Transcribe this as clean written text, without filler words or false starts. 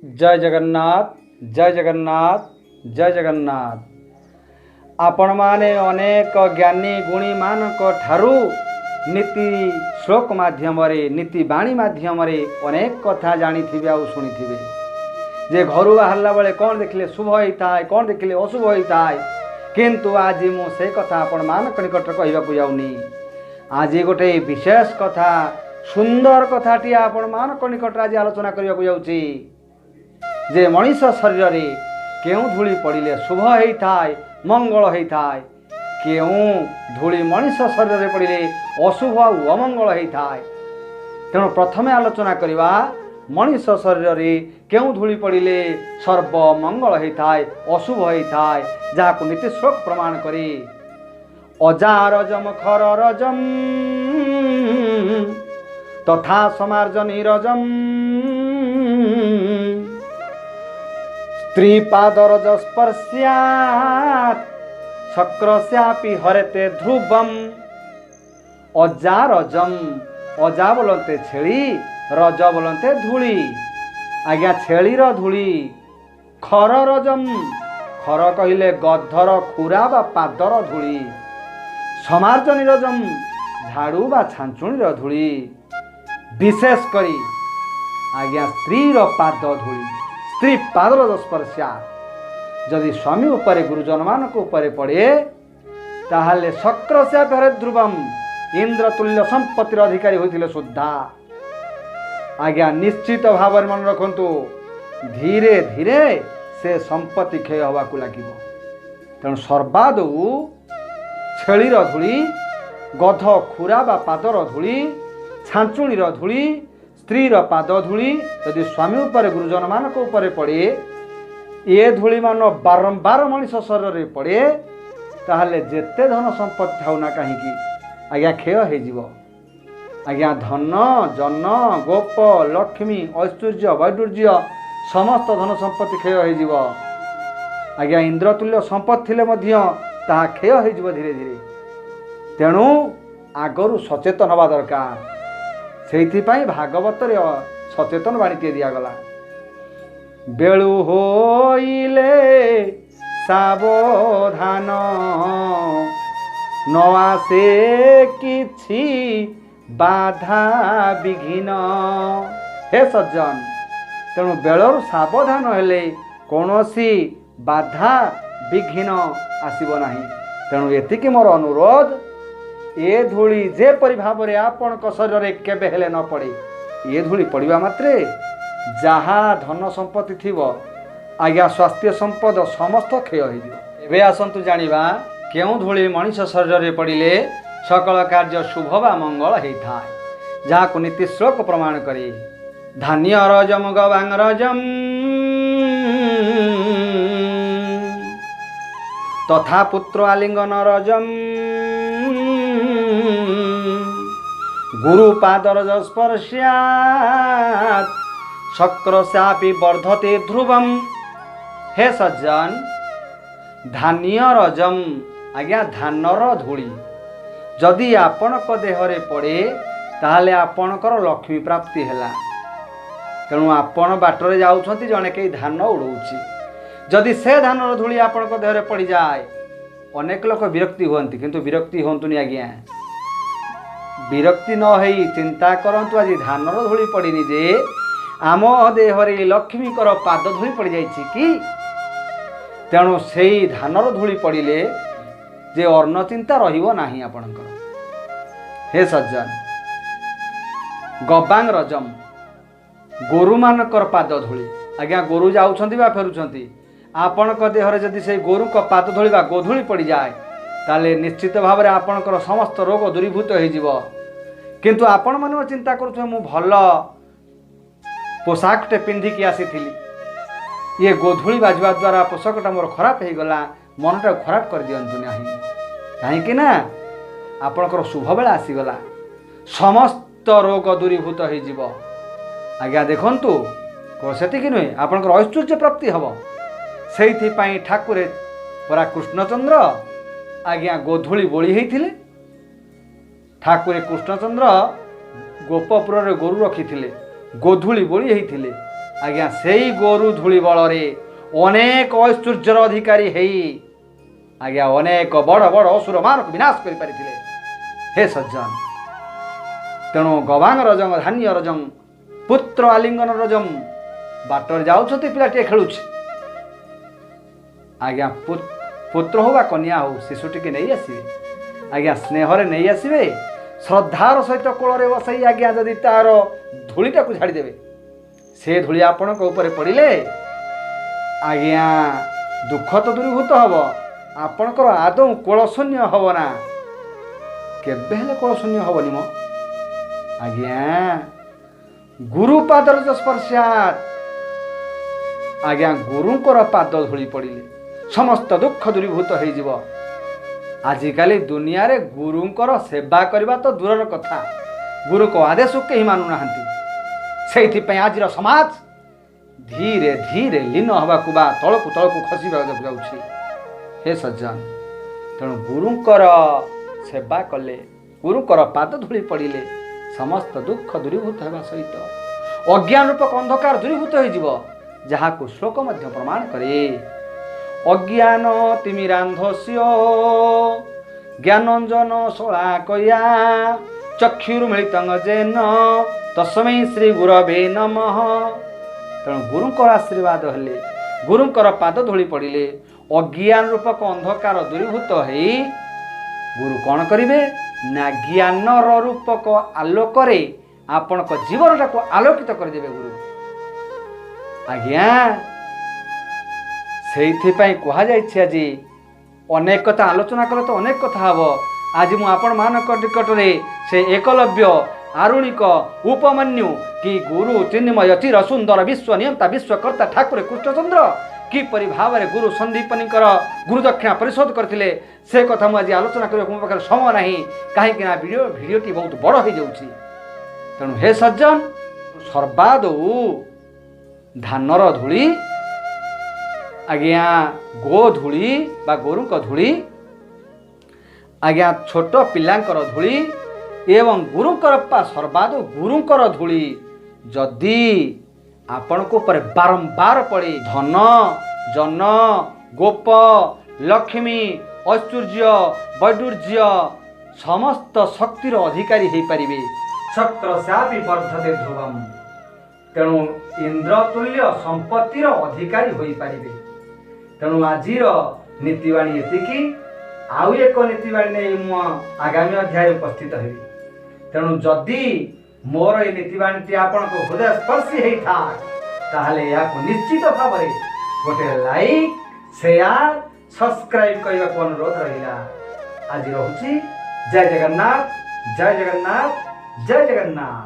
ଜୟ ଜଗନ୍ନାଥ, ଜୟ ଜଗନ୍ନାଥ, ଜୟ ଜଗନ୍ନାଥ। ଆପଣମାନେ ଅନେକ ଜ୍ଞାନୀ ଗୁଣୀମାନଙ୍କ ଠାରୁ ନୀତି ଶ୍ଲୋକ ମାଧ୍ୟମରେ, ନୀତି ବାଣୀ ମାଧ୍ୟମରେ ଅନେକ କଥା ଜାଣିଥିବେ ଆଉ ଶୁଣିଥିବେ ଯେ ଘରୁ ବାହାରିଲା ବେଳେ କ'ଣ ଦେଖିଲେ ଶୁଭ ହେଇଥାଏ, କ'ଣ ଦେଖିଲେ ଅଶୁଭ ହୋଇଥାଏ। କିନ୍ତୁ ଆଜି ମୁଁ ସେ କଥା ଆପଣମାନଙ୍କ ନିକଟରେ କହିବାକୁ ଯାଉନି। ଆଜି ଗୋଟେ ବିଶେଷ କଥା, ସୁନ୍ଦର କଥାଟି ଆପଣମାନଙ୍କ ନିକଟରେ ଆଜି ଆଲୋଚନା କରିବାକୁ ଯାଉଛି ଯେ ମଣିଷ ଶରୀରରେ କେଉଁ ଧୂଳି ପଡ଼ିଲେ ଶୁଭ ହେଇଥାଏ, ମଙ୍ଗଳ ହେଇଥାଏ, କେଉଁ ଧୂଳି ମଣିଷ ଶରୀରରେ ପଡ଼ିଲେ ଅଶୁଭ ଆଉ ଅମଙ୍ଗଳ ହେଇଥାଏ। ତେଣୁ ପ୍ରଥମେ ଆଲୋଚନା କରିବା ମଣିଷ ଶରୀରରେ କେଉଁ ଧୂଳି ପଡ଼ିଲେ ସର୍ବ ମଙ୍ଗଳ ହେଇଥାଏ, ଅଶୁଭ ହେଇଥାଏ, ଯାହାକୁ ନୀତିଶ୍ଲୋକ ପ୍ରମାଣ କରି। ଅଜାରଜମ ଖର ରଜମ ତଥା ସମାର୍ଜନୀ ରଜମ ସ୍ତ୍ରୀପାଦରଜ ସ୍ପର୍ଶ୍ୟାତ୍ ଶକ୍ରସ୍ୟାପି ହରେତେ ଧ୍ରୁବମ୍। ଅଜା ରଜମ, ଅଜା ବୋଲନ୍ତେ ଛେଳି, ରଜ ବୋଲନ୍ତେ ଧୂଳି। ଆଜ୍ଞା, ଛେଳିର ଧୂଳି। ଖର ରଜମ, ଖର କହିଲେ ଗଧର ଖୁରା ବା ପାଦର ଧୂଳି। ସମାର୍ଜନୀ ରଜମ, ଝାଡ଼ୁ ବା ଛାଞ୍ଚୁଣୀର ଧୂଳି। ବିଶେଷ କରି ଆଜ୍ଞା ସ୍ତ୍ରୀର ପାଦ ଧୂଳି, ସ୍ତ୍ରୀ ପାଦର ସ୍ପର୍ଶା ଯଦି ସ୍ୱାମୀ ଉପରେ, ଗୁରୁଜନମାନଙ୍କ ଉପରେ ପଡ଼େ, ତାହେଲେ ଶକ୍ରସ୍ୟା ହରେ ଧ୍ରୁବମ୍, ଇନ୍ଦ୍ର ତୁଲ୍ୟ ସମ୍ପତ୍ତିର ଅଧିକାରୀ ହୋଇଥିଲେ ସୁଦ୍ଧା ଆଜ୍ଞା ନିଶ୍ଚିତ ଭାବରେ ମନେ ରଖନ୍ତୁ, ଧୀରେ ଧୀରେ ସେ ସମ୍ପତ୍ତି କ୍ଷୟ ହେବାକୁ ଲାଗିବ। ତେଣୁ ସର୍ବାଦୌ ଛେଳିର ଧୂଳି, ଗଧ ଖୁରା ବା ପାଦର ଧୂଳି, ଛାଞ୍ଚୁଣୀର ଧୂଳି, ସ୍ତ୍ରୀର ପାଦ ଧୂଳି ଯଦି ସ୍ୱାମୀ ଉପରେ, ଗୁରୁଜନମାନଙ୍କ ଉପରେ ପଡ଼େ, ଏ ଧୂଳିମାନ ବାରମ୍ବାର ମଣିଷ ଶରୀରରେ ପଡ଼େ, ତାହେଲେ ଯେତେ ଧନ ସମ୍ପତ୍ତି ଥାଉ ନା କାହିଁକି ଆଜ୍ଞା କ୍ଷୟ ହେଇଯିବ। ଆଜ୍ଞା ଧନ ଜନ ଗୋପ ଲକ୍ଷ୍ମୀ ଐଶ୍ୱର୍ଯ୍ୟ ବୈଦୁର୍ଯ୍ୟ ସମସ୍ତ ଧନ ସମ୍ପତ୍ତି କ୍ଷୟ ହେଇଯିବ। ଆଜ୍ଞା ଇନ୍ଦ୍ରତୁଲ୍ୟ ସମ୍ପତ୍ତି ଥିଲେ ମଧ୍ୟ ତାହା କ୍ଷୟ ହେଇଯିବ ଧୀରେ ଧୀରେ। ତେଣୁ ଆଗରୁ ସଚେତନ ହେବା ଦରକାର। ସେଇଥିପାଇଁ ଭାଗବତରେ ସଚେତନ ବାଣୀଟିଏ ଦିଆଗଲା, ବେଳୁ ହୋଇଲେ ସାବଧାନ, ନ ଆସେ କିଛି ବାଧା ବିଘିନ। ହେ ସଜ୍ଜନ, ତେଣୁ ବେଳରୁ ସାବଧାନ ହେଲେ କୌଣସି ବାଧା ବିଘିନ ଆସିବ ନାହିଁ। ତେଣୁ ଏତିକି ମୋର ଅନୁରୋଧ, ଏ ଧୂଳି ଯେପରି ଭାବରେ ଆପଣଙ୍କ ଶରୀରରେ କେବେ ହେଲେ ନ ପଡ଼େ। ଏ ଧୂଳି ପଡ଼ିବା ମାତ୍ରେ ଯାହା ଧନ ସମ୍ପତ୍ତି ଥିବ ଆଜ୍ଞା, ସ୍ୱାସ୍ଥ୍ୟ ସମ୍ପଦ ସମସ୍ତ କ୍ଷୟ ହେଇଯିବ। ଏବେ ଆସନ୍ତୁ ଜାଣିବା କେଉଁ ଧୂଳି ମଣିଷ ଶରୀରରେ ପଡ଼ିଲେ ସକଳ କାର୍ଯ୍ୟ ଶୁଭ ବା ମଙ୍ଗଳ ହେଇଥାଏ, ଯାହାକୁ ନୀତି ଶ୍ଲୋକ ପ୍ରମାଣ କରି। ଧାନ୍ୟ ରଜମ ଗବାଙ୍ଗ ରଜମ ତଥା ପୁତ୍ର ଆଲିଙ୍ଗନ ରଜମ ଗୁରୁପାଦରଜ ସ୍ପର୍ଶ୍ୟାତ୍ ଶକ୍ରସ୍ୟାପି ବର୍ଦ୍ଧତେ ଧ୍ରୁବମ୍। ହେ ସଜ୍ଜନ, ଧାନ୍ୟ ରଜମ, ଆଜ୍ଞା ଧାନର ଧୂଳି ଯଦି ଆପଣଙ୍କ ଦେହରେ ପଡ଼େ, ତାହେଲେ ଆପଣଙ୍କର ଲକ୍ଷ୍ମୀ ପ୍ରାପ୍ତି ହେଲା। ତେଣୁ ଆପଣ ବାଟରେ ଯାଉଛନ୍ତି, ଜଣେ କେହି ଧାନ ଉଡ଼ଉଛି, ଯଦି ସେ ଧାନର ଧୂଳି ଆପଣଙ୍କ ଦେହରେ ପଡ଼ିଯାଏ, ଅନେକ ଲୋକ ବିରକ୍ତି ହୁଅନ୍ତି। କିନ୍ତୁ ବିରକ୍ତି ହୁଅନ୍ତୁନି ଆଜ୍ଞା। ବିରକ୍ତି ନ ହେଇ ଚିନ୍ତା କରନ୍ତୁ, ଆଜି ଧାନର ଧୂଳି ପଡ଼ିନି ଯେ, ଆମ ଦେହରେ ଲକ୍ଷ୍ମୀଙ୍କର ପାଦ ଧୂଳି ପଡ଼ିଯାଇଛି କି? ତେଣୁ ସେଇ ଧାନର ଧୂଳି ପଡ଼ିଲେ ଯେ ଅନ୍ନ ଚିନ୍ତା ରହିବ ନାହିଁ ଆପଣଙ୍କର। ହେ ସଜ୍ଜନ, ଗବାଙ୍ଗ ରଜମ, ଗୋରୁମାନଙ୍କର ପାଦ ଧୂଳି। ଆଜ୍ଞା ଗୋରୁ ଯାଉଛନ୍ତି ବା ଫେରୁଛନ୍ତି, ଆପଣଙ୍କ ଦେହରେ ଯଦି ସେଇ ଗୋରୁଙ୍କ ପାଦ ଧୂଳି ବା ଗୋଧୂଳି ପଡ଼ିଯାଏ, ତାହେଲେ ନିଶ୍ଚିତ ଭାବରେ ଆପଣଙ୍କର ସମସ୍ତ ରୋଗ ଦୂରୀଭୂତ ହେଇଯିବ। କିନ୍ତୁ ଆପଣମାନେ ଚିନ୍ତା କରୁଥିବେ, ମୁଁ ଭଲ ପୋଷାକଟେ ପିନ୍ଧିକି ଆସିଥିଲି, ଇଏ ଗୋଧୂଳି ବାଜିବା ଦ୍ୱାରା ପୋଷାକଟା ମୋର ଖରାପ ହେଇଗଲା। ମନଟାକୁ ଖରାପ କରିଦିଅନ୍ତୁ ନାହିଁ, କାହିଁକି ନା ଆପଣଙ୍କର ଶୁଭ ବେଳା ଆସିଗଲା, ସମସ୍ତ ରୋଗ ଦୂରୀଭୂତ ହେଇଯିବ। ଆଜ୍ଞା ଦେଖନ୍ତୁ, ସେତିକି ନୁହେଁ, ଆପଣଙ୍କର ଐଶ୍ୱର୍ଯ୍ୟ ପ୍ରାପ୍ତି ହେବ। ସେଇଥିପାଇଁ ଠାକୁରେ ପରା କୃଷ୍ଣଚନ୍ଦ୍ର ଆଜ୍ଞା ଗୋଧୂଳି ବୋଳି ହେଇଥିଲେ। ଠାକୁରେ କୃଷ୍ଣଚନ୍ଦ୍ର ଗୋପପୁରରେ ଗୋରୁ ରଖିଥିଲେ, ଗୋଧୂଳି ବୋଳି ହେଇଥିଲେ। ଆଜ୍ଞା ସେଇ ଗୋରୁ ଧୂଳି ବଳରେ ଅନେକ ଐଶ୍ୱର୍ଯ୍ୟର ଅଧିକାରୀ ହେଇ ଆଜ୍ଞା ଅନେକ ବଡ଼ ବଡ଼ ଅସୁରମାନଙ୍କୁ ବିନାଶ କରିପାରିଥିଲେ। ହେ ସଜ୍ଜନ, ତେଣୁ ଗବାଙ୍ଗ ରଜଂ ଧାନ୍ୟ ରଜଂ ପୁତ୍ର ଆଲିଙ୍ଗନ ରଜଂ, ବାଟରେ ଯାଉଛନ୍ତି ପିଲାଟିଏ ଖେଳୁଛି, ଆଜ୍ଞା ପୁତ୍ର ହଉ ବା କନ୍ୟା ହଉ ଶିଶୁଟିକି ନେଇ ଆସିବେ, ଆଜ୍ଞା ସ୍ନେହରେ ନେଇ ଆସିବେ, ଶ୍ରଦ୍ଧାର ସହିତ କୋଳରେ ବସାଇ ଆଜ୍ଞା ଯଦି ତାର ଧୂଳିଟାକୁ ଝାଡ଼ିଦେବେ, ସେ ଧୂଳି ଆପଣଙ୍କ ଉପରେ ପଡ଼ିଲେ ଆଜ୍ଞା ଦୁଃଖ ତ ଦୂରୀଭୂତ ହେବ, ଆପଣଙ୍କର ଆଦୌ କୋଳଶୂନ୍ୟ ହେବ ନା, କେବେ ହେଲେ କୋଳଶୂନ୍ୟ ହେବନି ମ ଆଜ୍ଞା। ଗୁରୁପାଦର ସ୍ପର୍ଶାତ, ଆଜ୍ଞା ଗୁରୁଙ୍କର ପାଦ ଧୂଳି ପଡ଼ିଲେ ସମସ୍ତ ଦୁଃଖ ଦୂରୀଭୂତ ହେଇଯିବ। ଆଜିକାଲି ଦୁନିଆରେ ଗୁରୁଙ୍କର ସେବା କରିବା ତ ଦୂରର କଥା, ଗୁରୁଙ୍କ ଆଦେଶକୁ କେହି ମାନୁନାହାନ୍ତି। ସେଇଥିପାଇଁ ଆଜିର ସମାଜ ଧୀରେ ଧୀରେ ଲୀନ ହେବାକୁ ବା ତଳକୁ ତଳକୁ ଖସିବାକୁ ଯାଉଛି। ହେ ସଜ୍ଜନ, ତେଣୁ ଗୁରୁଙ୍କର ସେବା କଲେ, ଗୁରୁଙ୍କର ପାଦ ଧୂଳି ପଡ଼ିଲେ ସମସ୍ତ ଦୁଃଖ ଦୂରୀଭୂତ ହେବା ସହିତ ଅଜ୍ଞାନ ରୂପକ ଅନ୍ଧକାର ଦୂରୀଭୂତ ହୋଇଯିବ, ଯାହାକୁ ଶ୍ଲୋକ ମଧ୍ୟ ପ୍ରମାଣ କରେ। ଅଜ୍ଞାନ ତିମିରାନ୍ଧସ୍ୟ ଜ୍ଞାନଞ୍ଜନ ଶଳାକୟା ଚକ୍ଷୁର୍ମିଳିତଂ ଯେନ ତସ୍ମୈ ଶ୍ରୀ ଗୁରବେ ନମଃ। ତେଣୁ ଗୁରୁଙ୍କର ଆଶୀର୍ବାଦ ହେଲେ, ଗୁରୁଙ୍କର ପାଦ ଧୂଳି ପଡ଼ିଲେ ଅଜ୍ଞାନ ରୂପକ ଅନ୍ଧକାର ଦୂରୀଭୂତ ହେଇ ଗୁରୁ କ'ଣ କରିବେ ନା ଜ୍ଞାନର ରୂପକ ଆଲୋକରେ ଆପଣଙ୍କ ଜୀବନଟାକୁ ଆଲୋକିତ କରିଦେବେ ଗୁରୁ। ଆଜ୍ଞା ସେଇଥିପାଇଁ କୁହାଯାଇଛି, ଆଜି ଅନେକ କଥା ଆଲୋଚନା କଲେ ତ ଅନେକ କଥା ହେବ। ଆଜି ମୁଁ ଆପଣମାନଙ୍କ ନିକଟରେ ସେ ଏକଲବ୍ୟ ଆରୁଣିକ ଉପମନ୍ୟୁ କି ଗୁରୁ ଚିନ୍ମୟ ଚିର ସୁନ୍ଦର ବିଶ୍ୱ ନିୟନ୍ତା ବିଶ୍ୱକର୍ତ୍ତା ଠାକୁର କୃଷ୍ଣଚନ୍ଦ୍ର କିପରି ଭାବରେ ଗୁରୁ ସନ୍ଦୀପନୀଙ୍କର ଗୁରୁଦକ୍ଷିଣା ପରିଶୋଧ କରିଥିଲେ, ସେ କଥା ମୁଁ ଆଜି ଆଲୋଚନା କରିବାକୁ ମୋ ପାଖରେ ସମୟ ନାହିଁ, କାହିଁକି ନା ଭିଡ଼ିଓଟି ବହୁତ ବଡ଼ ହେଇଯାଉଛି। ତେଣୁ ହେ ସଜ୍ଜନ, ସର୍ବାଦୌ ଧାନର ଧୂଳି ଆଜ୍ଞା ଗୋ ଧୂଳି ବା ଗୋରୁଙ୍କ ଧୂଳି, ଆଜ୍ଞା ଛୋଟ ପିଲାଙ୍କର ଧୂଳି ଏବଂ ଗୁରୁଙ୍କର ସର୍ବାଦୌ ଗୁରୁଙ୍କର ଧୂଳି ଯଦି ଆପଣଙ୍କ ଉପରେ ବାରମ୍ବାର ପଡ଼େ, ଧନ ଜନ ଗୋପ ଲକ୍ଷ୍ମୀ ଐଶ୍ୱର୍ଯ୍ୟ ବୈଦୁର୍ଯ୍ୟ ସମସ୍ତ ଶକ୍ତିର ଅଧିକାରୀ ହେଇପାରିବେ। ଶକ୍ରସ୍ୟାପି ବର୍ଦ୍ଧତେ ଧ୍ରୁବମ୍, ତେଣୁ ଇନ୍ଦ୍ରତୁଲ୍ୟ ସମ୍ପତ୍ତିର ଅଧିକାରୀ ହୋଇପାରିବେ। ତେଣୁ ଆଜିର ନୀତିବାଣୀ ଏତିକି। ଆଉ ଏକ ନୀତିବାଣୀ ନେଇ ମୁଁ ଆଗାମୀ ଅଧ୍ୟାୟରେ ଉପସ୍ଥିତ ହେବି। ତେଣୁ ଯଦି ମୋର ଏ ନୀତିବାଣୀଟି ଆପଣଙ୍କ ହୃଦୟ ସ୍ପର୍ଶୀ ହେଇଥାଏ, ତାହେଲେ ଏହାକୁ ନିଶ୍ଚିତ ଭାବରେ ଗୋଟେ ଲାଇକ୍, ସେୟାର, ସବସ୍କ୍ରାଇବ୍ କରିବାକୁ ଅନୁରୋଧ ରହିଲା। ଆଜି ରହୁଛି। ଜୟ ଜଗନ୍ନାଥ, ଜୟ ଜଗନ୍ନାଥ, ଜୟ ଜଗନ୍ନାଥ।